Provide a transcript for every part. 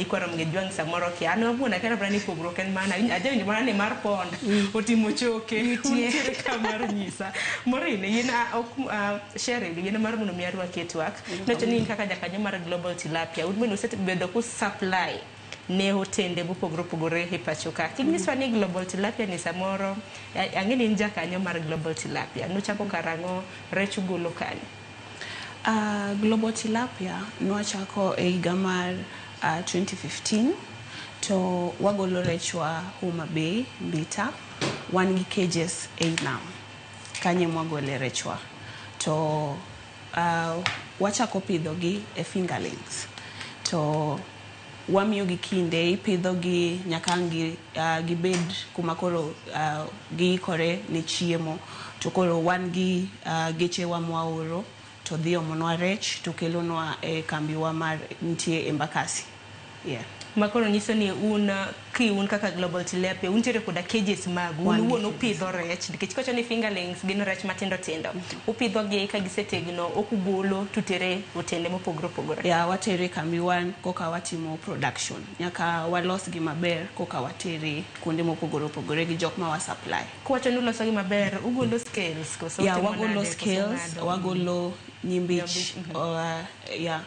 nyikwa Ramogi Ajwang' samoro kia. An awuon akia mana ni pogruok en mana ajawinjo mana ni mar pond otimo choke. Nitiere ka mar nyisa. Maureen, in ok Cheryl, yien mar mondo mi arwaki e twak. Nowacho ni in kaka jakanyo mar Global Tilapia, un bende usebedo ku supply ne hotende mopogore opogore e pacho ka. Kik nyiswa ni Global Tilapia ni samoro, ang'e ni in jakanyo mar Global Tilapia. Nuchako karang'o, rech ugolo kanye? Global Tilapia nwachako e higa mar 2015 to wagolo rechwa Homa Bay, Mbita. Wan gi cages ei nam. Kanyo ema wagole rechwa. To wachako pidho gi e fingerlings. To wamiyo gi kinde, ipidho gi nyaka ang' gi, gibed kuma koro giikore ne chiemo. To koro wan gi gechewa mwaoro to dhi omonwa rech to kelonwa e kambiwa mar nitie Embakasi. Yeah. Ma koro nyiso ni un ki un kaka Global Tilapia untiere koda cages magu, un wuon upidho rech nikech kowacho ni fingerlings gin rech matindo tindo. Upidho gi ka gisetegno ok ugolo tutere otende mopogore opogore. Yeah, watere kambiwa koka watimo production. Nyaka walos gi maber koka watere kuonde mopogore opogore gi jok ma wa supply. Kuwacho ni uloso gi maber, ugolo scales koso Yeah, utimo wagolo nade, koso scales, ng'ado? wagolo nyimbich. Nyimbich, Yeah.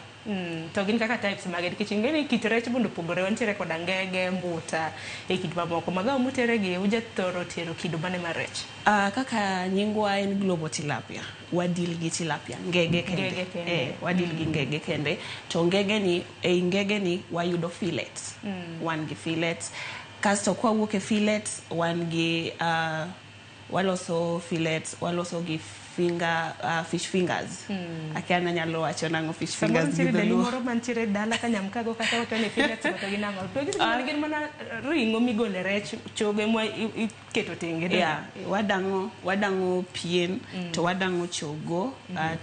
To gin kaka types mage nikech ing'e ni kit rech bende opogore wantiere koda ngege, mbuta e kit mamoko. Magawa mutere gi ujathoro tero kido mane mar rech? Kaka nyingwa en Global Tilapia, wadeal gi tilapia, ngege kende. Ngege kende. Wadeal gi ngege kende. To ngege ni, ei ngege ni wayudo fillets. Wan gi fillets. Kasto kwawuok e fillets, wan gi waloso fillets, waloso gi finger, fish fingers. Akia ni anyalo wacho nang'o fish Samoro fingers gi nitiere dani dholuo. moro mantiere dala ka nyamkago kata wacho ni fillets go to gin ang'o? To gin mana ring'o migole rech, chogo ema iketo tenge. Yeah, wadang'o pien, to wadang'o chogo,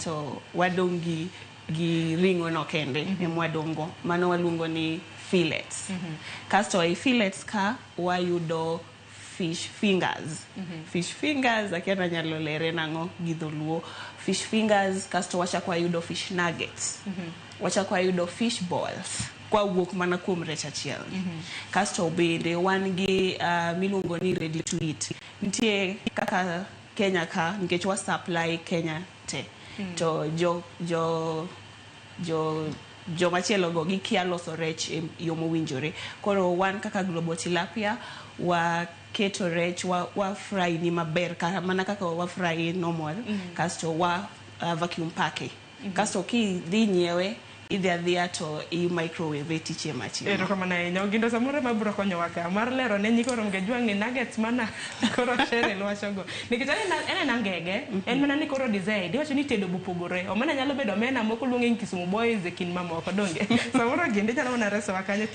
to wadong' gi ring'o no kende ema wadong' go. Mano waluongo ni fillets. Kasto ei fillets ka wayudo fish fingers. Fish fingers, akia ni anyalo lere nang'o gi dholuo. Fish fingers, kasto wachako wayudo fish nuggets. Wachako wayudo fish balls. Kwawuok mana kuom rech achiel. Kasto bende wan gi miluongo ni ready to eat. Nitie kaka Kenya ka, nikech wa supply Kenya te. To jomachielo go gikia loso rech e yo mowinjore. Koro wan kaka Global Tilapia, waketo rech, wa fry ni maber, mana kaka wa fry normal, kasto wa vacuum pack. Kasto kidhi nyiewe, idhi adhiya to i microwave tichiemo achiema. Erokamano ahinya. Ogindo samoro ema biro konyowa ka mar lero ne nyikwa Ramogi Ajwang' ni nuggets mana koro Cheryl wachogo. Nikech en ena ngege, en mana ni koro design, iwacho ni tedo bopogore. Omena nyalo bedo omena, moko luonge ni Kisumu boys e kind mamoko, donge? Samoro Ogindo inyalo mana resowa kanyo.